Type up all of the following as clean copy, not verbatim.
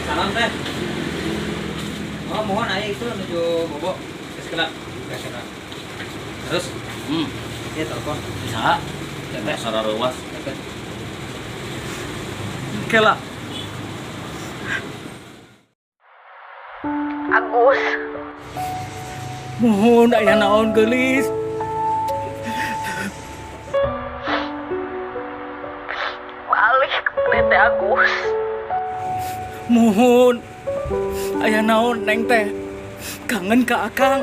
Salam, Teh. Oh, mohon aya itu nuju bobo. Geus kelak. Geus kelak. Terus ya telepon. Bisa. Teteh. Sarareuwas. Teteh. Kela. Agus. Muhun, aya naon, geulis? Balik teh, Agus. Muhun. Aya naon, Neng teh? Kangen ka Akang?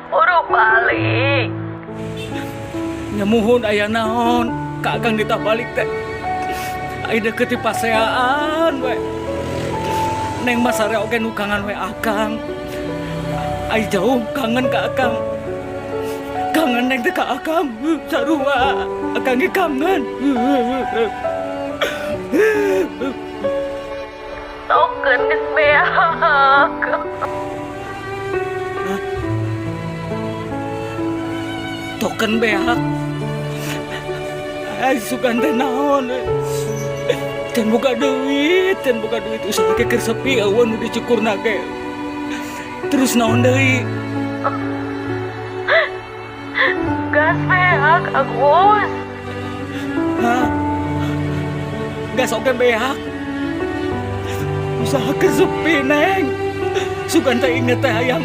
Buru balik. Nya muhun, aya naon? Ka Akang ditah balik teh. Ai deukeut di paseaan we. Neng mah sare oge nu kangen we Akang. Ai jauh kangen ka Akang. Kangen Neng teh ka Akang. Sarua. Akang ge kangen. Token geus beak. Token beak. Ai sugan teh naon? Can boga duit, can boga duit, usaha ge keur sepi, euweuh nu dicukurna ge. Terus naon deui? Gas beak, Agus. Hah? Gas oge beak. Usaha keur sepi, Neng. Sugan teh inget teh hayang.